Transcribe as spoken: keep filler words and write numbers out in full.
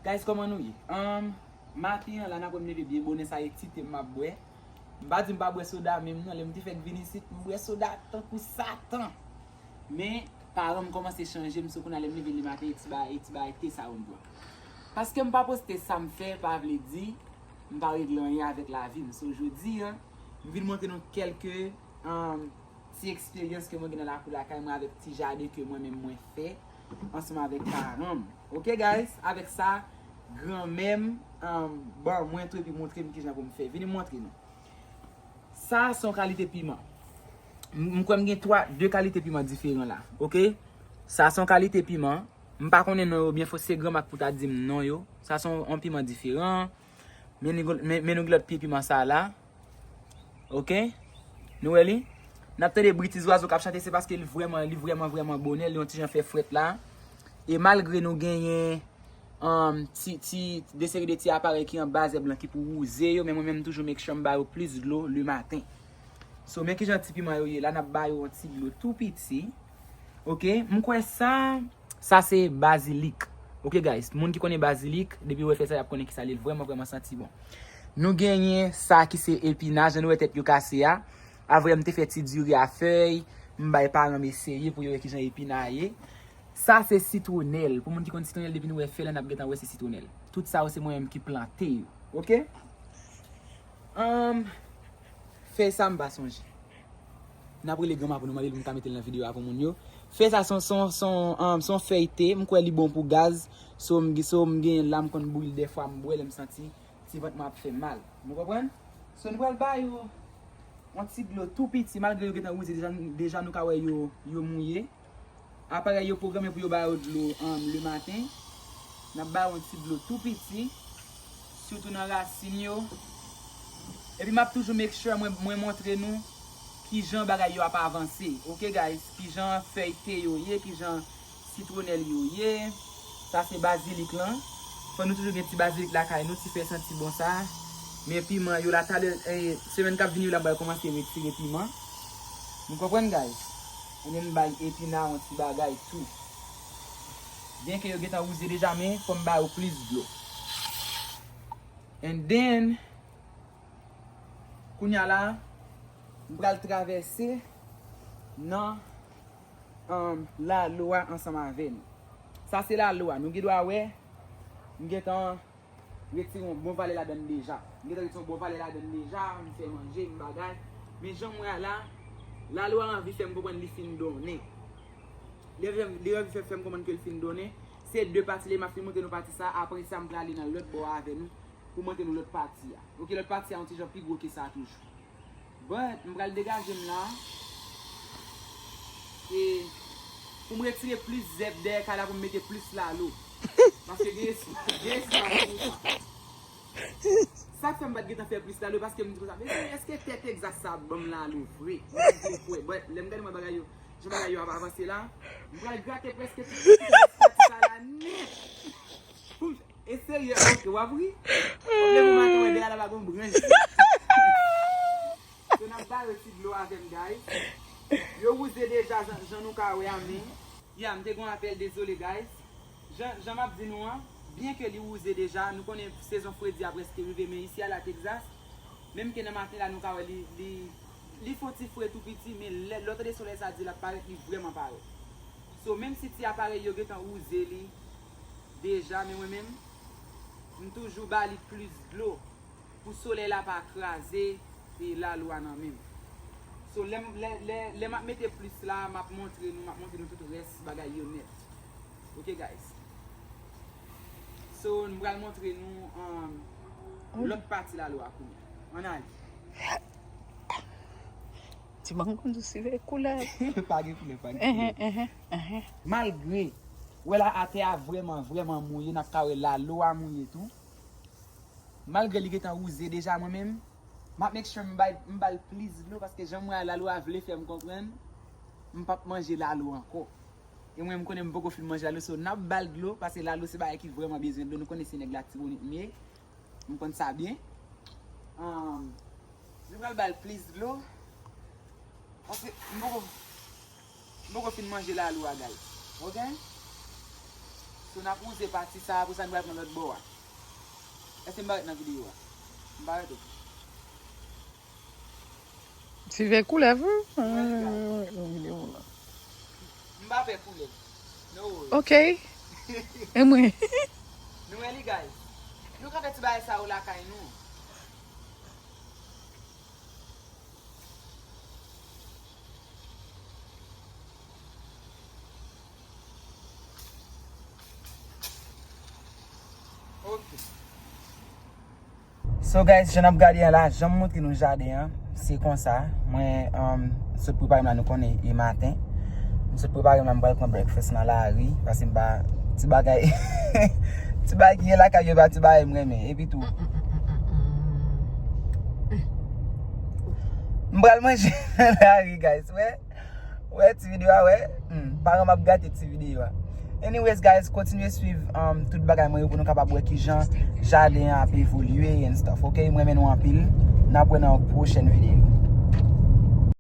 Guys, kòman nou ye? Um, maten an la, n ap wè m leve byen bonè, sa e ti te m ap bwè. M pa di m pa bwè soda menm non, lè m te fèk vin isit, m bwè soda tankou Satan. Men, paran m kòmanse chanje m, so kounye a lè m leve le maten, e ti bagay, e ti bagay te sa yo m bwè. Paske m pa poste sa m fè, pa vle di m pa regle anyen avèk lavi m. So, jodi a, m vin montre nou kèlke, um, ti eksperyans ke mwen gen nan lakou lakay mwen avèk ti jaden ke mwen menm mwen fè ansanm avèk paran m. Ok, guys? Avèk sa, granmè m, um, ban mwen tou epi montre m kijan pou m fè. Vini m montre nou. Sa a se yon kalite piman. M, m kwè m gen twa, de kalite piman diferan la. Ok? Sa a se yon kalite piman. M pa konnen non yo byen, fò se granma k pou ta di m non yo. Sa se yon, yon piman diferan. Men nou, men, men nou gen lòt pye piman sa a la. Ok? Nou wè li? N ap tande bri ti zwazo k ap chante, se paske li vrèman, li vrèman, vrèman bonè, li yon ti jan fè frèt la. E malgre nou genyen, um, ti, ti, de seri de ti aparèy ki anba zèb lan ki pou wouze yo, men mwen menm m toujou make sure m ba yo plis dlo le maten. So, men kijan ti piman yo ye la, n ap ba yo yon ti dlo tou piti. Ok? M kwè sa, sa se bazilik. Ok, guys, moun ki konnen bazilik, depi yo fè sa, y ap konnen kisa li ye, l vrèman, vrèman santi bon. Nou genyen sa ki se epina, jan nou wè tèt yo kase a. Avrè m te fè ti diri a fèy, m bay paran m eseye pou yo wè kijan epina ye. Sa se sitwonèl. Pou moun ki konn sitwonèl, depi nou wè fèy la, n ap gentan wè se sitwonèl. Tout sa yo se mwen menm ki plante yo. Ok? Um, fèy sa m pa sonje. N ap rele granma pou nou mande l pou m ka mete l nan videyo a pou moun yo. Fèy sa se yon, se yon, se yon, um, se yon fèy te, m kwè li bon pou gaz. So, m, so, m genyen la, m konn bouyi l dèfwa, m bwè lè m santi ti vant mwen ap fè mal. Nou konprann? So, nou pral ba yo yon ti dlo tou piti, malgre yo gentan wouze deja, deja nou ka wè yo, yo mouye. Aparèy yo pwograme pou yo ba yo dlo, um, le maten. N ap ba yo yon ti dlo tou piti, sitou nan rasin yo. Epi m ap toujou make sure mwen, mwen montre nou kijan bagay yo ap avanse. Ok, guys? Kijan fèy te yo ye, kijan sitwonèl yo ye. Sa se bazilik lan. Fò nou toujou gen ti bazilik lakay nou, ti fèy santi bon sa. Men piman yo la, talè, eh, semèn k ap vini yo la, m pral kòmanse retire piman. Nou konprann, guys? Ebyen, m bay epina yon ti bagay tou. Byenke yo gentan wouze deja, men fò m ba yo plis dlo. And then, kounye a la, m pral travèse nan, um, lalo a ansanm avè nou. Sa se lalo a. Nou gen dwa wè, m gentan retire yon bon valè ladan l deja. M gentan retire yon bon valè ladan l deja, m fè manje, m bagay. Men jan m wè a la, lalo a anvi fè m konprann li fin donnen. Li anvi, li anvi fè, fè m konprann ke l fin donnen. Se de pati li, m ap fin montre nou pati sa. Apre sa, m prale nan lòt bò a avè nou pou montre nou lòt pati a. Ok, lòt pati a yon ti jan pi gwo ke sa toujou. But, m pral degaje m la. E pou m retire plis zèb dèyè kay la, pou m mete plis lalo. Paske gen espas, gen espas pou sa. Sa k fè m pa t gentan fè plis lalo, paske m di konsa, "Mesye, èske tè Texas sa ap ban m lalo vre?" M di, "Kwè." But, lè m gade mwen bagay yo, jan bagay yo ap avanse la, m pral grate prèske tout, tout rès pati sa la nèt. Pou m, e serye, ok, w ap ri? Lè m maten, wè, dèyè la pa gon branch. So, n ap ba yo ti dlo avè m, guys. Yo wouze deja, jan, jan nou ka wè a, men. Ya, m te gon apèl, dezole, guys. Jan, jan m ap di nou an, byenke li wouze deja, nou konnen sezon fredi a prèske rive, men isi a la Texas, menm ke nan maten la, nou ka wè li, li, li fè yon ti fre tou piti, men lè, lè w tande solèy sa di l ap parèt, li vrèman parèt. So, menm si ti aparèy yo gentan wouze li deja, men mwen menm, m toujou ba li plis dlo pou solèy la pa kraze e lalo a nan men m. So, lè m, lè, lè, lè m ap mete plis la, m ap montre nou, m ap montre nou tout rès bagay yo nèt. Ok, guys. So, m pral montre nou, um, lòt pati lalo a kounye a. Ann ale. Ti mango dous, se koulè. Pa gen koulè, pa gen koulè. Malgre, wè la, atè a vrèman, vrèman mouye, n ap ka wè lalo a mouye tou. Malgre li gentan wouze deja, mwen menm, m ap make sure m bay, m ba l plis dlo, paske jan m wè a, lalo a vle fè m konprann m p ap manje lalo ankò. E mwen, m konnen m poko fin manje lalo, so n ap ba l dlo, paske lalo se bagay ki vrèman bezwen dlo. Nou konnen se nèg Latibonit m ye, m konn sa byen. Ahn, nou pral ba l plis dlo, paske m poko, m poko fin manje lalo a, guys. Ok? N ap wouze pati sa, apre sa nou pral pran lòt bò a. Èske m parèt nan videyo a? M parèt wi. Ti vè koulèv wi. Nan videyo la. M pa pè koulèv. No worry. Ok. E mwen. Nou wè li, guys. Nou ka fè ti bagay sa yo lakay nou. Ok. So guys, jan n ap gade an la, jan m montre nou jaden an, se konsa. Mwen um, sot prepare m la, nou konnen e maten. M sot prepare m la, m pral pran breakfast nan lari, paske m pa ti bagay ti bagay ki gen lakay yo pa ti bagay m renmen. Epi tou m pral manje nan lari, guys. Wè, wè ti videyo a, wè. Hmm, paran m ap gate ti videyo a. Anyways guys, kontinye swiv um, tout bagay mwen yo pou nou kapab wè kijan jaden an ap evolye and stuff, ok? Mwen renmen nou anpil. N ap wè nan yon pwochèn videyo.